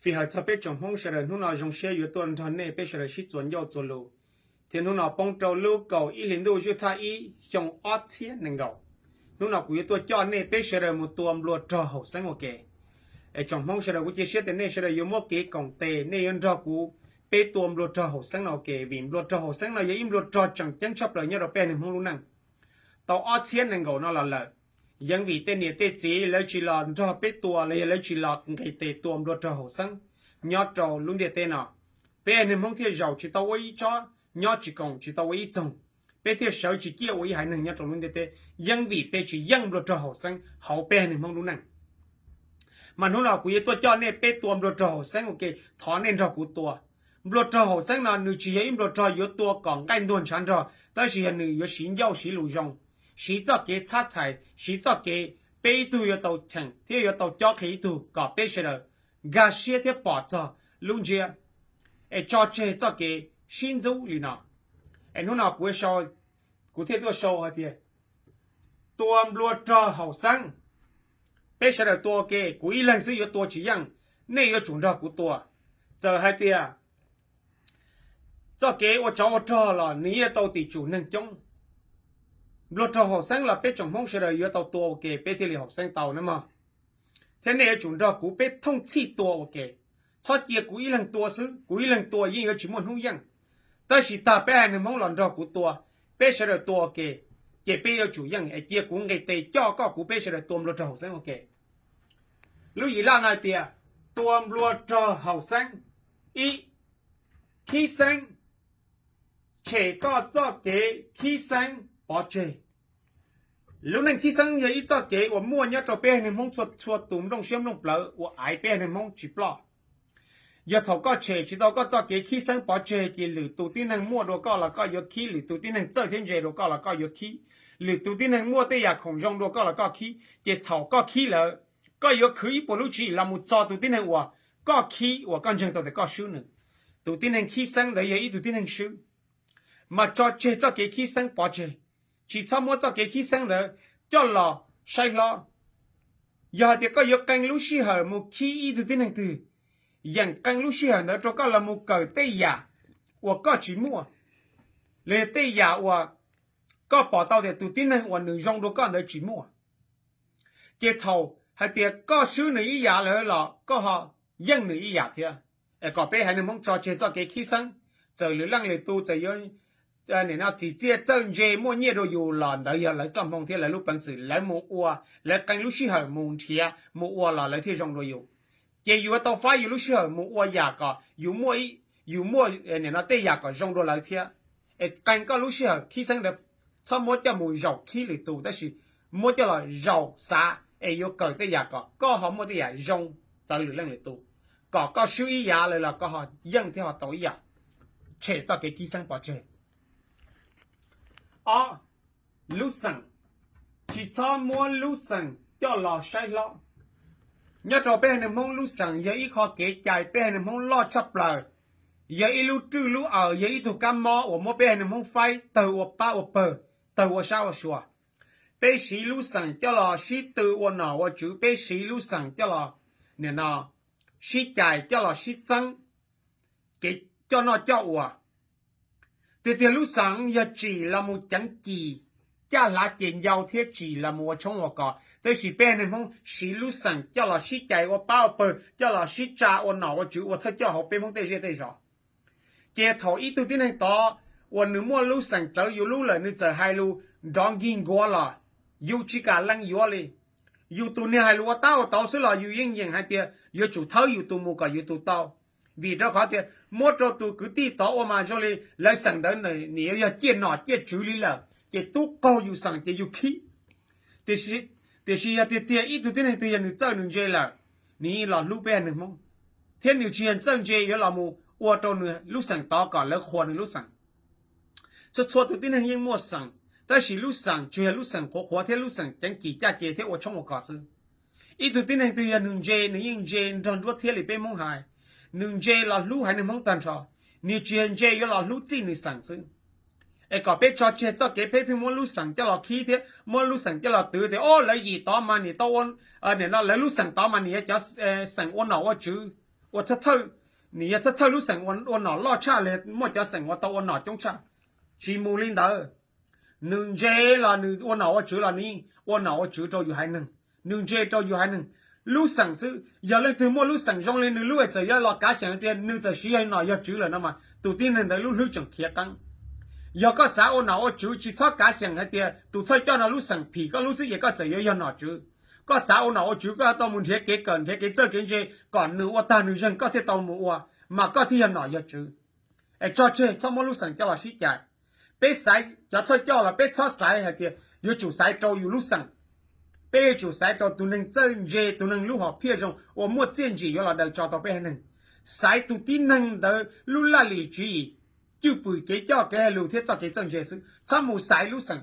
Fij hawm txog peb tsoom Hmoob sawv daws, hnub no zoo siab yuav tuaj nrog nej peb sawv daws sib txuas ncauj txuas lus, thiab hnub no poob rau lub kaum ib hli ntuj zwj thaj ib xyoo ob txhiab nees nkaum. Hnub no kuv yuav tuaj coj nej peb sawv daws mus tua nplua rog haum xeeb ua ke. Es tsoom Hmoob sawv daws, kuv cia siab tias nej sawv daws yuav muab kev koom tes, nej yuav nrog kuv peb tua nplua rog haum xeeb no ua ke, vim nplua rog haum xeeb no yog ib nplua rog tseem ceeb tshaj plaws nyob rau peb haiv neeg Hmoob lub neej. Tau ob txhiab nees nkaum no los lawm, yeej vim tej niam tej txiv lawv tsis los nrog peb tua los yog lawv tsis los nqis tes tua nplua rog haum xeeb nyob rau lub ntiaj teb no, peb haiv neeg Hmoob thiaj zaum tsis tau ua ib tsob, nyob tsis koom tsis tau ua ib txoog, peb thiaj sawv tsis ciaj ua ib haiv neeg nyob rau lub ntiaj teb, yeej vim peb tsis yeej nplua rog haum xeeb hauv peb haiv neeg Hmoob lub neej. Mas hnub no kuv yuav tuaj coj nej peb tua nplua rog haum xeeb ua ke, thov nej nrog kuv tua. Nplua rog haum xeeb no nws tsis yog ib nplua rog yuav tua kom nqaij ntuag ntshav nrog, tab sis yog nws yuav siv ncauj siv lus zoo, siv txoj kev txhab txhais, siv txoj kev peb ib tug yuav tau cheem thiab yuav tau cob qhia ib tug kom peb sawv daws nkag siab thiab pom txog lub ntsiab, es tso tseg txoj kev sib ntxub li no. Es hnub no kuv, kuv thiaj tuaj sau hais tias tua nplua rog haum xeeb. Peb sawv daws tua ua ke, kuv ib leeg xwb yuav tua tsis yeej, nej yuav tsum nrog kuv tua. Txawm hais tias txoj kev ua tsov ua rog los nws yeej tau tim tsum neeg coob. Nplua rog haum xeeb los peb tsoom Hmoob sawv daws yuav tau tua ua ke peb thiaj li haum xeeb tau na mog. Thiab nej yuav tsum nrog kuv peb thooj txhij tua ua ke. Txhob cia kuv ib leeg tua xwb, kuv ib leeg tua yeej yuav tsis muaj hnub yeej. Tab sis tag peb haiv neeg Hmoob los nrog kuv tua, peb sawv daws tua ua ke, ces peb yuav tsum yeej. Es cia kuv nqis tes coj koj kuv peb sawv daws tua nplua rog haum xeeb ua ke. Lub yim laj no hais tias tua nplua rog haum xeeb. Ib, khib xeeb, tshem koj txoj kev khib xeeb pov tseg. Lub neej khib xeeb yog ib txoj kev uas muaj nyob rau peb haiv neeg Hmoob txhua txhua tus nplooj siab nplooj plawv uas aiv peb haiv neeg Hmoob tsis ploj. Yog thaum koj tshem tsis tau koj txoj kev khib xeeb pov tseg ces lwm tus tib neeg muaj dua koj los koj yuav khib, lwm tus tib neeg txawj thiab ntse dua koj los koj yuav khib, lwm tus tib neeg muaj tej yam khoom zoo dua koj los koj khib, ces thaum koj khib lawm, koj yuav khwv ib puas lub tswv yim los mus txog tus tib neeg uas koj khib uas koj ntseeg tau tias koj swb nws. Tus tib neeg khib xeeb ntawd yog ib tug tib neeg swb. Mas tso tseg txoj kev khib xeeb pov tseg, tsis txhob muab txoj kev khib xeeb ntawd coj los saib hlob. Yog hais tias koj yuav qee lub sij hawm mus khib ib tug tib neeg twg, yeem qee lub sij hawm ntawd rau koj los mus kawm tej yam uas koj tsis muaj, los yog tej yam uas koj pom tau tias tus tib neeg uas nws zoo dua koj ntawd tsis muaj. Ces thaum hais tias koj swb nws ib yam lawm los koj ho yeej nws ib yam thiab. Es kom peb haiv neeg Hmoob tso tseg txoj kev khib xeeb, txawm lwm leej lwm tus txawm yuav nim no txim txiaj txawj ntse muaj nyiaj dua yus los ntawd yog lawv txoj hmoo thiab lawv lub peev xwm, lawv mus ua, lawv qee lub sij hawm mus nrhiav mus ua los lawv thiaj zoo dua yus. Ces yus yuav tau faib yus lub sij hawm mus ua yam kom yus muaj, yus muaj nim no tej yam kom zoo dua lawv thiab. Es qee koj lub sij hawm khib xeeb ntawd txhob muab coj mus zaum khib lwm tus, tab sis muab coj los zaum xav es yuav kawm tej yam kom koj ho muaj tej yam zoo txawv lwm leej lwm tus, kom koj swb ib yam lawm los koj ho yeej thiab ho tau ib yam. Tshem txoj kev khib xeeb pov tseg. Ob, lub xeem. Tsis txhob muab lub xeem coj los saib hlob. Nyob rau peb haiv neeg Hmoob, lub xeem yog ib qho kev cai peb haiv neeg Hmoob loj tshaj plaws, yog ib lub rwj lub aws, yog ib tug kab mob uas muab peb haiv neeg Hmoob faib tawg ua pab ua pawg, tawg ua sab ua sua. Peb siv lub xeem coj los sib tw ua nom ua tswv, peb siv lub xeem coj los, nim no, sib cais, coj los sib txeeb kev coj noj coj ua. Tiag tiag lub xeem yog tsim los mus ceev cim, caj hlav ces ncau thiab tsim los mus ua tshoob ua kos, tab sis peb haiv neeg Hmoob siv lub xeem coj los sib cais ua pab ua pawg, coj los sib tsa ua nom ua tswv ua thawj coj hauv peb Hmoob tej zej tej zos. Ces thaum ib tug tib neeg tod uas nws muaj lub xeem txawv yus lub lawm, nws txawm hais lus nrov nkig nkuav los yus tsis kam lees yuav li. Yus tus niag hais lus ua tab ua tauv xwb los yus yeej yeem hais tias yuav tsum thawb yus tus mus kom yus tus tau. Vim rau qhov tias muab rau tus kwv tij tod ua mas zoo li lawv xeem ntawd nim yuav yog ciaj nom ciaj tswv li lawm, ces tub qaug yus xeem ces yus khib. Tiam sis yog tiag tiag ib tug tib neeg twg yog nws txawj nws ntse lawm, nws yeej los hlub peb haiv neeg Hmoob, thiab nws tsis yog txawj ntse yuav los mus ua rau nws lub xeem tod kom lawv qhuas nws lub xeem. Txhua txhua tus tib neeg yeej muaj xeem, tab sis lub xeem tsis yog lub xeem qhuav qhuav thiab lub xeem ceev cim caj ces thiab ua tshoob ua kos xwb. Ib tug tib neeg twg yog nws ntse, nws yeej ntse nrog nruab thiab li peb Hmoob hais, nws ntse los hlub haiv neeg Hmoob tag nrho, nws tsis yog ntse yuav los hlub txij nws xeem xwb. Es kom peb tso tseg txoj kev peb pheej muab lub xeem coj los khib thiab muab lub xeem coj los twv tias o lawv yim tod mas nim tau ua, nim no lawv lub xeem tod mas nim yog cov xeem ua nom ua tswv, ua thawj thawj, nws yog thawj thawj lub xeem ua nom loj tshaj los muaj cov xeem uas tau ua nom coob tshaj. Tsis mus li ntawd. Nws ntse los nws ua nom ua tswv los nws ua nom ua tswv rau yus haiv neeg, nws ntse rau yus haiv neeg. Lub xeem xwb, yog leej twg muaj lub xeem zoo li nws lub es txawm yuav los kav xyeem hais tias nws txawm siv yog nom yog tswv lawm no mas tus tib neeg ntawd lub hlwb tseem khiav qeeb. Yog koj xav ua nom ua tswv tsis txhob kav xyeem hais tias tus thawj coj no lub xeem phim koj lub xwb ces koj txawm yuav yog nom tswv. Koj xav ua nom ua tswv koj tau mus nrhiav kev kawm nrhiav kev txawj kev ntse kom nws ua tag nws zeeg koj thiaj tau mus ua, mas koj thiaj yog nom yog tswv. Es tso tseg txhob muab lub xeem coj los sib cais. Peb xaiv cov thawj coj los peb txhob xaiv hais tias yuav tsum xaiv rau yus lub xeem. Peb yuav tsum xaiv rau tus neeg txawj ntse, tus neeg lub hom phiaj zoo uas muaj txiaj ntsim yuav los daws tso tau peb haiv neeg. Xaiv tus tib neeg ntawd lub laj lim tswv yim, cwj pwm kev coj kev hais lus thiab txoj kev txawj ntse xwb, txhob mus xaiv lub xeem.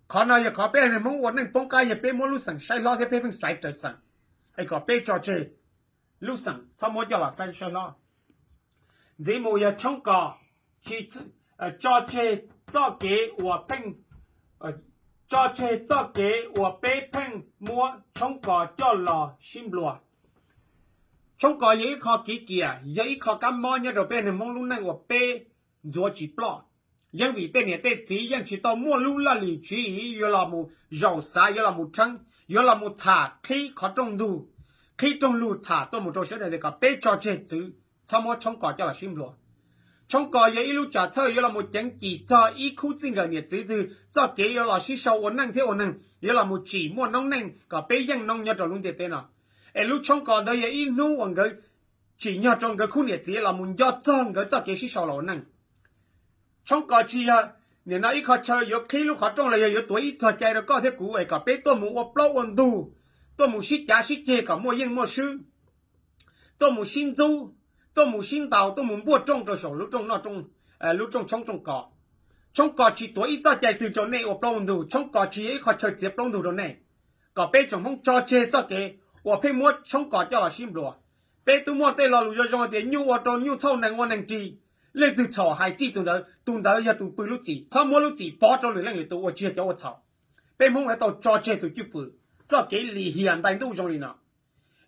Qhov no yog qhov peb haiv neeg Hmoob ua neej poob qab yog peb muab lub xeem saib hlob thiab peb pheej xaiv raws xeem, es kom peb tso tseg lub xeem txhob muab coj los saib saib hlob. Ntxiv mus yog Tshoob Kos, tsis tso tseg txoj kev uas pheej, tso tseg txoj kev uas peb pheej muab Tshoob Kos coj los sib nplua. Tshoob Kos yog ib qho kiv kiam, yog ib qho kab mob nyob rau peb neeg Hmoob lub neej uas peb ntxuav tsis ploj. Yeej vim tej niam tej txiv yeej tsis tau muaj lub laj lim tswv yim yuav los mus zaum xav, yuav los mus rheeb, yuav los mus tham qhib qhov rooj ntug, qhib rooj lug tham tuaj mus rau sawv daws tias kom peb tso tseg txwv, txhob muab Tshoob Kos coj los sib nplua. Tshoob Kos yog ib lub tsam thawj yuav los mus ceev cim txog ib khub txij nkawm niam txiv twg txoj kev yuav los sib sau ua neej thiab ua neeg, yuav los mus tsim muaj noob neej kom peb yeej noob nyob rau lub ntiaj teb no. Es lub Tshoob Kos ntawd yog ib hnub uas nkawd tsim nyog rau nkawd khub niam txiv los mus nco txog nkawd txoj kev sib sau los ua neej. Tshoob Kos tsis yog nim no ib qho chaw yuav qhib lub qhov rooj los yog yuav tuav ib txog cai rau koj thiab kuv es kom peb tuaj mus ua plaub ua ntug, tuaj mus sib cav sib ceg kom muaj yeej muaj swb, tuaj mus sib ntxub, tuaj mus sib ntaus, tuaj mus npuaj rooj rau saum lub rooj noj, lub rooj tshoob rooj kos. Tshoob Kos tsis tuav ib txoj cai twg rau nej ua plaub ua ntug, Tshoob Kos tsis yog ib qho chaw txiav plaub ntug rau nej. Kom peb tsoom Hmoob tso tseg txoj kev uas pheej muab Tshoob Kos coj los sib nplua. Peb twb muaj tej lo lus zoo zoo tias nyuj ua rau nyuj thauj, nees ua nees ris. Leej twg txhaum hais txij tus ntawd, tus ntawd yog tus pw lub txim, txhob muab lub txim pov rau lwm leej lwm tus uas tsis yog cov ua txhaum. Peb Hmoob yuav tau tso tseg tus cwj pwm, txoj kev lim hiam ntais ntuj zoo li no.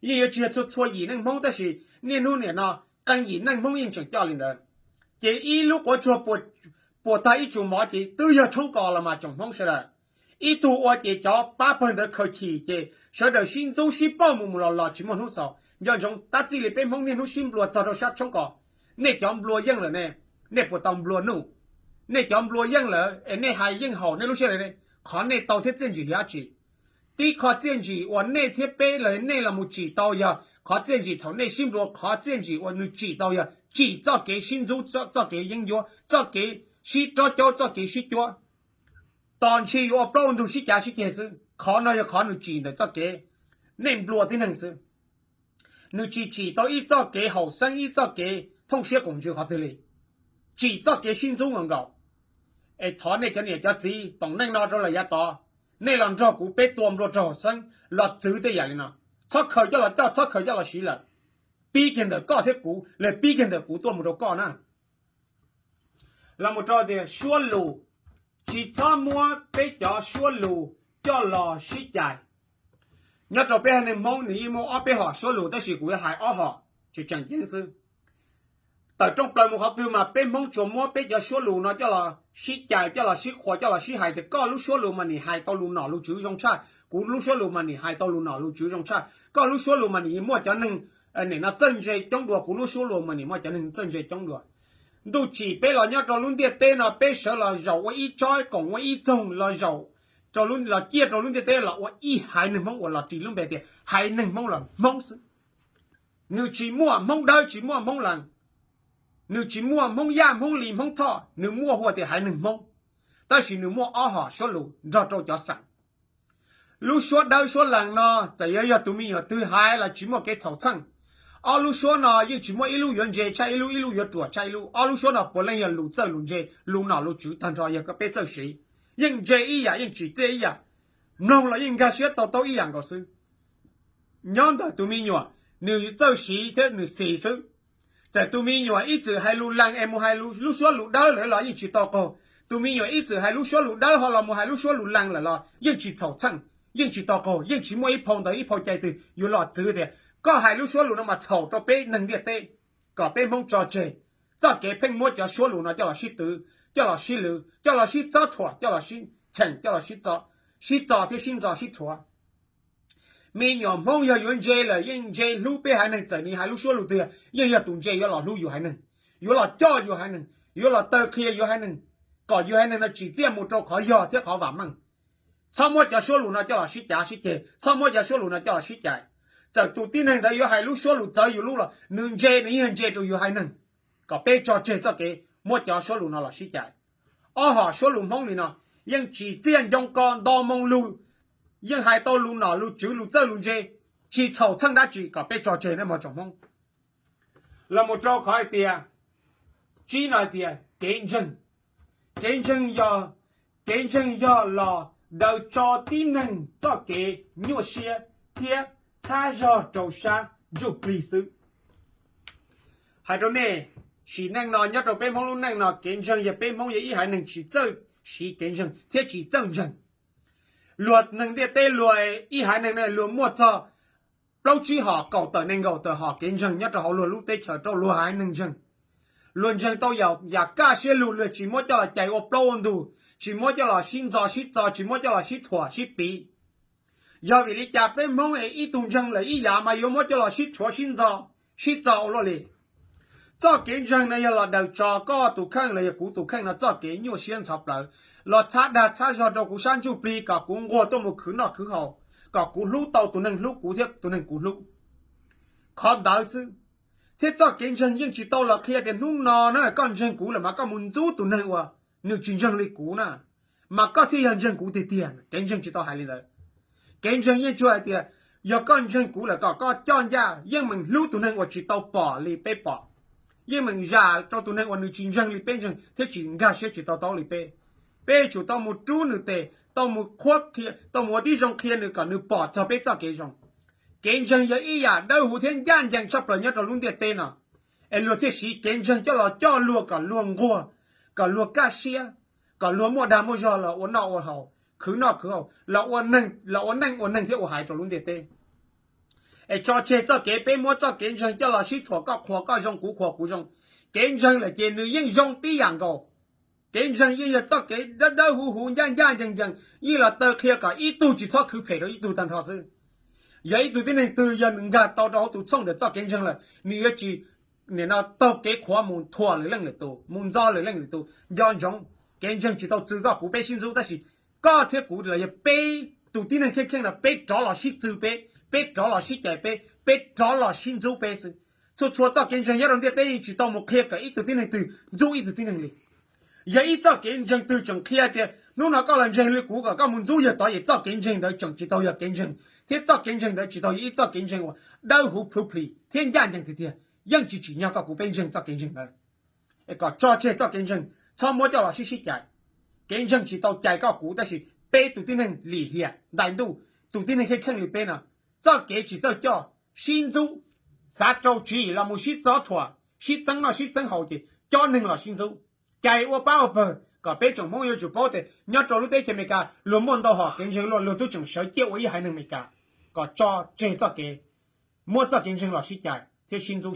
Yeej yuav tsis yog txhua txhua yim neej Hmoob tab sis niaj hnub nim no qee yim neej Hmoob yeej tseem coj li ntawd. Ces ib lub quav tsuag puas tag ib tsu mov ces twb yog Tshoob Kos los mas tsoom Hmoob sawv daws. Ib tug ua ces cov pab pawg ntawd khaws chim ces sawv daws sib ntxub sib pauj mus mus los los tsis muaj hnub xaus. Nco ntsoov tab txij li peb Hmoob niaj hnub sib nplua txog rau sab Tshoob Kos, nej cov nplua yeej lawm ne, nej puas tau nplua nuj? Nej cov nplua yeej lawm es nej hais yeej haum nej lub siab lawm ne, qhov nej tau thiab txiaj ntsig yog dab tsi? Tib qho txiaj ntsig uas nej thiab peb los nej los mus tsim tau yog qhov txiaj ntsig thaum nej sib nplua, qhov txiaj ntsig uas nws tsim tau yog tsim txoj kev sib ntxub, txoj kev yeeb ncuab, txoj kev sib rob caub, txoj kev sib cuab. Tos ntshis yuav ua plaub ua ntug sib cav sib ceg xwb. Qhov no yog qhov nws tsim ntawm txoj kev nej nplua tib neeg xwb. Nws tsis tsim tau ib txoj kev haum xeeb, ib txoj kev thooj siab koom ntsws qhov twg li. Tsim txoj kev sib ntxub nkaus nkaus. Es thov nej cov niam cov txiv toom neej no rau lawm yav tod, nej los nrog kuv peb tua nplua rau haum xeeb los txwv tej yam li no. Txhob khaws coj los coj, txhob khaws coj los siv lawm. Pib kiag ntawm koj thiab kuv, los pib kiag ntawm kuv tuaj mus rau koj na. Los mus rau tias suab lus, tsis txhob muab peb cov suab lus coj los sib cais. Nyob rau peb haiv neeg Hmoob nws yeej muaj ob peb hom suab lus tab sis kuv yuav hais ob hom tseem tseem ceeb xwb. Tawm rooj plaws mus qhov twg mas peb Hmoob tsuas muab peb cov suab lus no coj los sib cais, coj los sib qhuas, coj los sib hais tias koj lub suab lus mas nim hais tau lus nom lus tswv zoo tshaj, kuv lub suab lus mas nim hais tau lus nom lus tswv zoo tshaj, koj lub suab lus mas nim muaj cov neeg nim no txawj ntse coob dua, kuv lub suab lus mas nim muaj cov neeg txawj ntse coob dua. Ntuj tsim peb los nyob rau lub ntiaj teb no peb sawv los zaum ua ib tsob koom ua ib txoog los zaum rau, los ciaj rau lub ntiaj teb los ua ib haiv neeg Hmoob uas los ris lub npe tias haiv neeg Hmoob los Hmoob xwb. Nws tsis muaj Hmoob dawb, tsis muaj Hmoob lees, nws tsis muaj Hmoob Yaj, Hmoob Lis, Hmoob Thoj, nws muaj hu ua tias haiv neeg Hmoob, tab sis nws muaj ob hom suab lus nrog rau cov xeem. Lub suab dawb suab lees no txawm yuav yog tus me nyuam twg hais los tsis muaj kev txhaum txheej. Ob lub suab no yeej tsis muaj ib lub yuav ntse tshaj ib lub, ib lub yuav ruam tshaj ib lub. Ob lub suab no puav leej yog lus txawj lus ntse, lus nom lus tswv tag nrho yog peb txawj siv. Yeej ntse ib yam, yeej tsim txiaj ib yam, mloog los yeej nkag siab to taub ib yam nkaus xwb. Nyob ntawm tus me nyuam, nws txawj siv thiab nws xis xwb. Txawm tus me nyuam ib txwm hais lus lees es mus hais lub suab lus dawb lawm los yeej tsis tau qaug. Tus me nyuam ib txwm hais lub suab lus dawb ho los mus hais lub suab lus lees lawm los yeej tsis txhaum txheej, yeej tsis tau qaug, yeej tsis muaj ib phau ntawv ib phau cai twg yuav los txwv tias Koj hais lub suab lus no mas txhaum rau peb neeg ntiaj teb, kom peb Hmoob tso tseg txoj kev pheej muab cov suab lus no coj los sib twv, coj los sib lwv, coj los sib txob thuam, coj los sib cheem, coj los sib txo, sib txo thiab sib ntxo sib rhuav. Me nyuam Hmoob yog yuav ntse lawm yeej ntse hlub peb haiv neeg, txawm nws hais lub suab lus twg yeej yog tus ntse yuav los hlub yus haiv neeg, yuav los coj yus haiv neeg, yuav los taw qhia yus haiv neeg, kom yus haiv neeg no tsim txiaj mus rau qhov yog thiab qhov vam meej. Txhob muab cov suab lus no coj los sib cav sib ceg, txhob muab cov suab lus no coj los sib cais. Txawm tus tib neeg ntawd yuav hais lub suab lus txawv yus lub los nws ntse, nws yeej ntse rau yus haiv neeg. Kom peb tso tseg txoj kev muab cov suab lus no los sib cais. Ob hom suab lus Hmoob li no yeej tsim txiaj ncoo ko nto moo lug, yeej hais tau lus nom lus tswv lus txawj lus ntse, tsis txhaum txheej dab tsi, kom peb tso tseg nawb mog tsoom Hmoob. Los mus rau qhov hais tias, tsib no hais tias kev ntseeg. Kev ntseeg yog, kev ntseeg yog los daws tso tib neeg txoj kev nyuaj siab thiab txhab zog rau sab ntsuj plig xwb. Hais rau nej, sim neej no nyob rau peb Hmoob lub neej no kev ntseeg yog peb Hmoob yog ib haiv neeg tsis txawj siv kev ntseeg thiab tsis txawj ntseeg. Luag neeg ntiaj teb luag ib haiv neeg ne luag muaj txog plaub tsib hom kaum tawm nees nkaum tawm hom kev ntseeg nyob rau hauv luag lub teb chaws rau luag haiv neeg ntseeg. Luag ntseeg tau yam kaj siab lug, luag tsis muab coj los cais ua plaub ua ntug, tsis muab coj los sib ntxo sib txo, tsis muab coj los sib thuam sib piv. Yog vim li cas peb Hmoob es ib tug ntseeg lawm ib yam mas yuav muab coj los sib rhuav sib ntxo, sib txo ua luaj li. Txoj kev ntseeg no yog los daws tso koj tus kheej los yog kuv tus kheej no txoj kev nyuaj siab ntxhov plawv, los txhab dag txhab zog rau kuv sab ntsuj plig kom kuv nquag tuaj mus khwv noj khwv haus, kom kuv hlub tau tus neeg hlub kuv thiab tus neeg kuv hlub. Qhov ntawd xwb. Thiab txoj kev ntseeg yeej tsis tau los qhia tias hnub no na koj ntseeg kuv lawm mas koj mus ntxub tus neeg uas nws tsis ntseeg li kuv na, mas koj thiaj yog ntseeg kuv tiag tiag. Kev ntseeg tsis tau hais li ntawd. Kev ntseeg yeej tsuas hais tias yog koj ntseeg kuv lawm kom koj coj ncaj yeej meem hlub tus neeg uas tsis tau pom li peb pom, yeej meem zam rau tus neeg uas nws tsis ntseeg li peb ntseeg thiab tsis nkag siab tsis tau taub li peb. Peb yuav tsum tau mus rub nws tes, tau mus qhuab qhia, tau mus ua tib zoo qhia nws kom nws pom txog peb txoj kev zoo. Kev ntseeg yog ib yam dawb huv thiab ncaj ncees tshaj plaws nyob rau lub ntiaj teb no, es luag thiaj siv kev ntseeg coj los coj luag kom luag nquag, kom luag kaj siab, kom luag muaj dag muaj zog los ua noj ua haus, khwv noj khwv haus, los ua neej ua neeg thiab ua haiv rau lub ntiaj teb. Es tso tseg txoj kev peb muab txoj kev ntseeg coj los sib thuam koj qhuas koj zoo kuv qhuas kuv zoo. Kev ntseeg lawm ces nws yeej zoo tib yam nkaus. Kev ntseeg yeej yog txoj kev dawb dawb huv huv ncaj ncaj ncees ncees, yeej los taw qhia kom ib tug tsis txhob khwv phem rau ib tug tag nrho xwb. Yog ib tug tib neeg twg yog nws nkag tau rau hauv tus txhooj ntawm txoj kev ntseeg lawm, nws yuav tsis nim no taug kev qhuav mus thuam lwm leej lwm tus, mus ntxo lwm leej lwm tus. Nco ntsoov, kev ntseeg tsis tau txwv koj kuv peb sib ntxub, tab sis koj thiab kuv los yog peb tus tib neeg kheej kheej no peb rov los sib txwv peb, peb rov los sib cais peb, peb rov los sib ntxub peb xwb. Txhua txhua txoj kev ntseeg nyob rau ntiaj teb yeej tsis tau mus qhia kom ib tug tib neeg twg ntxub ib tug tib neeg li. Yog ib txoj kev ntseeg twg tseem qhia tias hnub no koj los ntseeg li kuv kom koj mus ntxub yawg tod, es txoj kev ntseeg ntawd tseem tsis tau yog kev ntseeg, thiab txoj kev ntseeg ntawd tsis tau yog ib txoj kev ntseeg uas dawb huv plhub plis thiab ncaj ncees tiag tiag, yeej tsis tsim nyog koj kuv peb ntseeg txoj kev ntseeg ntawd. Es kom tso tseg txoj kev ntseeg, txhob muab coj los sib sib cais. Kev ntseeg tsis tau cais koj kuv, tab sis peb tus tib neeg lim hiam ntais ntuj, tus tib neeg kheej kheej li peb no, txoj kev tsis txawj coj, sib ntxub, xav rau tswv yim los mus sib txob thuam, sib txeeb noj sib txeeb haus ces coj neeg los sib ntxub, cais ua pab ua pawg. Kom peb tsoom Hmoob yuav tsum paub tias nyob rau lub teb chaws Amelikas luag muaj ntau hom kev ntseeg luaj, luag twb tseem sawv ciaj ua ib haiv neeg Amelikas. Kom tso tseg txoj kev muab txoj kev ntseeg los sib cais thiab sib ntxub,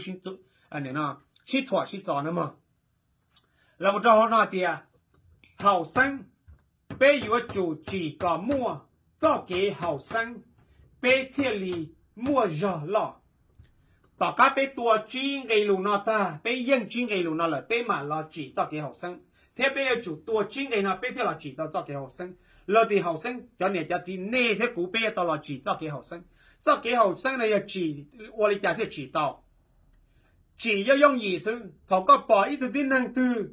sib thuam sib txo na mog. Los mus rau hauv no hais tias haum xeeb, peb yuav tsum tsim kom muaj txoj kev haum xeeb, peb thiaj li muaj zog loj. Tom qab peb tua tsib nqe lus no tag, peb yeej tsib nqe lus no lawm peb mam los tsim txoj kev haum xeeb, thiab peb yuav tsum tua tsib nqe no peb thiaj los tsim tau txoj kev haum xeeb. Los tim haum xeeb cov niam cov txiv nej thiab kuv peb yuav tau los tsim txoj kev haum xeeb. Txoj kev haum xeeb no yog tsim ua li cas thiaj tsim tau? Tsim yooj yooj yim xwb. Thaum koj pom ib tug tib neeg twg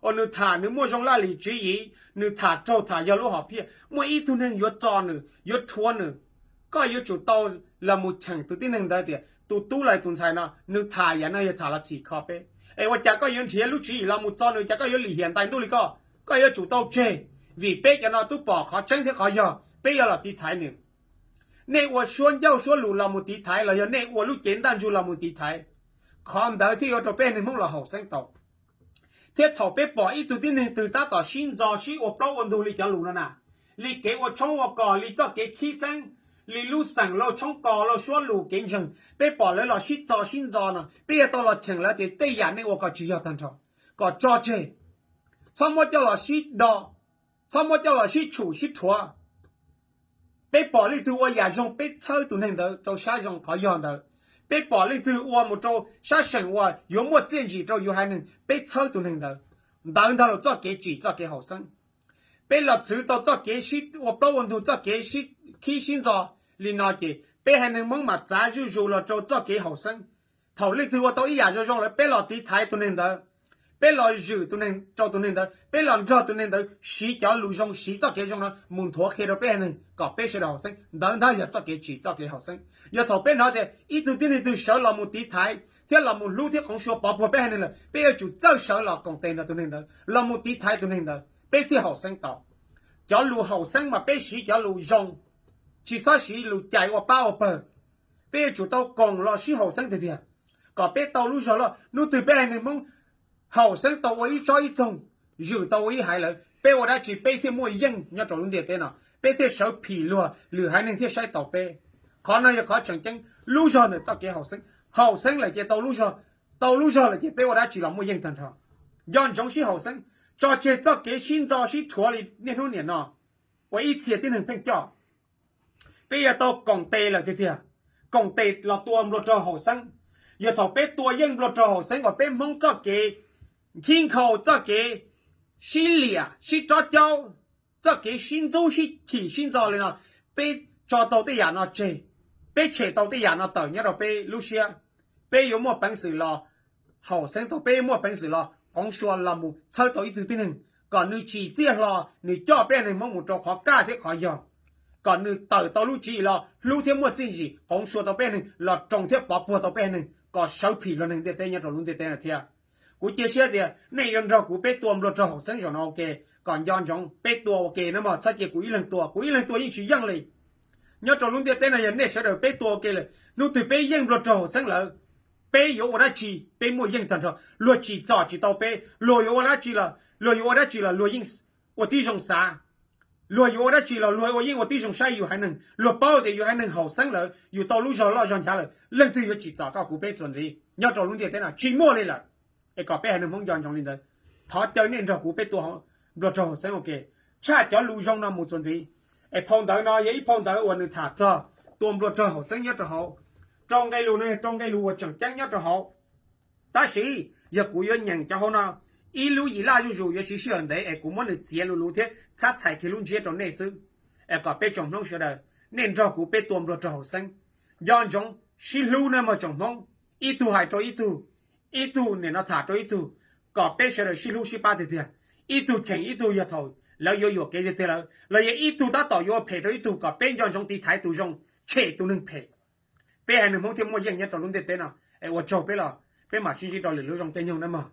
uas nws tham nws muaj zoo laj lim tswv yim, nws tham raug tham yog lub hom phiaj, muaj ib tug neeg yuav txo nws yuav rhuav nws, koj yuav tsum tau los mus cheem tus tib neeg ntawd tias tus tub los tus ntxhais no nws tham yam no yog tham los txhim kho peb. Es ua cas koj yuav nrhiav lub tswv yim los mus txo nws, cas koj yuav lim hiam ntais ntuj li koj? Koj yuav tsum tau tseg, vim peb cov no twb pom qhov tseeb thiab qhov yog, peb yuav los tiv thaiv nws. Nej ua suab ncauj suab lus los mus tiv thaiv los yog nej ua lub cev ntaj ntsug los mus tiv thaiv, qhov ntawd thiaj yuav rau peb neeg Hmoob los haum xeeb tau. Thiab thaum peb pom ib tug tib neeg twg tab tom sib ntxo sib ua plaub ua ntug li cov lus no na, li kev ua tshoob ua kos, li txoj kev khib xeeb, li lub xeem Lauj Tshoob Kos, Lauj Suab Lus kev ntseeg, peb pom lawv los sib txo sib ntxo no, peb yuav tau los cheem lawv tias tej yam nej ua kom tsis yog tag nrho, kom tso tseg, txhob muab coj los sib do, txhob muab coj los sib tshum sib rhuav. Peb pom leej twg ua yam zoo peb txhawb tus neeg ntawd rau sab zoo qhov yog ntawd. Peb pom leej twg ua mus rau sab seem uas yuav muaj txiaj ntsim rau yus haiv neeg, peb txhawb tus neeg ntawd. Ntawd ntag los txoj kev tsim txoj kev haum xeeb. Peb los txwv tau txoj kev sib ua plaub ua ntug, txoj kev sib khib sib ntxo li no ces peb haiv neeg Hmoob mam txav zuj zus los rau txoj kev haum xeeb. Thaum leej twg ua tau ib yam zoo zoo lawm peb los tiv thaiv tus neeg ntawd, peb los zwm tus neeg rau tus neeg ntawd, peb los nrog tus neeg ntawd siv cov lus zoo siv txoj kev zoo no mus nthuav qhia rau peb haiv neeg kom peb sawv daws haum xeeb. Ntawd ntag yog txoj kev tsim txoj kev haum xeeb. Yog thaum peb hnov tias ib tug tib neeg twg sawv los mus tiv thaiv thiab los mus hlub thiab qoov sua pov puag peb haiv neeg lawm, peb yuav tsum txawj sawv los koom tes nrog tus neeg ntawd los mus tiv thaiv tus neeg ntawd peb thiaj haum xeeb tau. Cov lus haum xeeb mas peb siv cov lus zoo, tsis txhob siv lus cais ua pab ua pawg. Peb yuav tsum tau koom los sib haum xeeb tiag tiag kom peb tau lub zog loj. Hnub twg peb haiv neeg Hmoob haum xeeb tau ua ib tsob ib txoog, zwm tau ua ib haiv lawm, peb ua dab tsi peb thiaj muaj yeej nyob rau lub ntiaj teb no, peb thiaj sawv phim luag, lwm haiv neeg thiaj saib taus peb. Qhov no yog qhov tseem ceeb, lub zog ntawm txoj kev haum xeeb. Haum xeeb lawm ces tau lub zog, tau lub zog lawm ces peb ua dab tsi los muaj yeej tag nrho. Nco ntsoov sib haum xeeb, tso tseg txoj kev sib ntxo sib rhuav li niaj hnub niam no uas ib txhia tib neeg pheej coj. Peb yuav tau koom tes lawm tiag tiag, koom tes los tua npluag rog haum xeeb. Yog thaum peb tua yeej npluag rog haum xeeb uas peb Hmoob txoj kev khib nkhaus, txoj kev sib liam sib rob caub, txoj kev sib ntxub sib chim sib ntxo li no, peb tso tau tej yam no tseg, peb tshem tau tej yam no tawm nyob rau peb lub siab, peb yuav muaj peev xwm los haum xeeb tau, peb muaj peev xwm los qoov sua los mus txhawb tau ib tug tib neeg kom nws tsim txiaj hlo, nws coj peb haiv neeg Hmoob mus rau qhov kaj thiab qhov yog, kom nws tawm tau lub tswv yim los hlub thiab muaj txiaj ntsig qoov sua tau peb haiv neeg, los roos thiab pov puag tau peb haiv neeg kom sawv phim luag neeg ntiaj teb nyob rau lub ntiaj teb no thiab. Kuv cia siab tias nej yuav nrog kuv peb tua npluag rog haum xeeb zaum no ua ke, kom nco ntsoov peb tua ua ke na mog, txhob cia kuv ib leeg tua, kuv ib leeg tua yeej tsis yeej li. Nyob rau lub ntiaj teb no yog nej sawv daws peb tua ua ke lawm, hnub twg peb yeej npluag rog haum xeeb lawm, peb yuav ua dab tsi peb muaj yeej tag nrho, luag tsim txom tsis tau peb, luag yuav ua dab tsi los, luag yuav ua dab tsi los luag yeej ua tib zoo xav, luag yuav ua dab tsi los luag ua yeej ua tib zoo saib yus haiv neeg, luag paub tias yus haiv neeg haum xeeb lawm, yus tau lub zog loj zog nchav lawm, leej twg yuav tsim txom koj kuv peb txuas ntxiv nyob rau lub ntiaj teb no? Tsis muaj li lawm. Es kom peb haiv neeg Hmoob nco ntsoov li ntawd. Thov caw nej nrog kuv peb tua npluag rog haum xeeb ua ke, tshaj cov lus zoo no mus txuas ntxiv. Es phau ntawv no yog ib phau ntawv uas nws tham txog tua npluag rog haum xeeb nyob rau hauv. Rau nqe lus no yog rau nqe lus uas tseem ceeb nyob rau hauv. Tab sis yog kuv yuav nyeem cov hauv no, ib lub yim laj zuj zus yuav siv sij hawm ntev es kuv muab nws txiav lus lus thiab txhab txhais kiag lub ntsiab rau nej xwb. Es kom peb tsoom Hmoob sawv daws nej nrog kuv peb tua npluag rog haum xeeb. Nco ntsoov sib hlub nawb mog tsoom Hmoob, ib tug hais rau ib tug, ib tug nim no tham rau ib tug, kom peb sawv daws sib hlub sib pab tiag tiag. Ib tug cheem ib tug yog thaum lawv yuav yuam kev tiag tiag lawm, los yog ib tug tab tom yuav ua phem rau ib tug, kom peb nco ntsoov tiv thaiv tus zoo, tshem tus neeg phem, peb haiv neeg Hmoob thiaj muaj yeej nyob rau lub ntiaj teb no. Es ua tsaug peb los, peb mam sib ntsib rau lwm lub zoo tej nyoog nawb mog.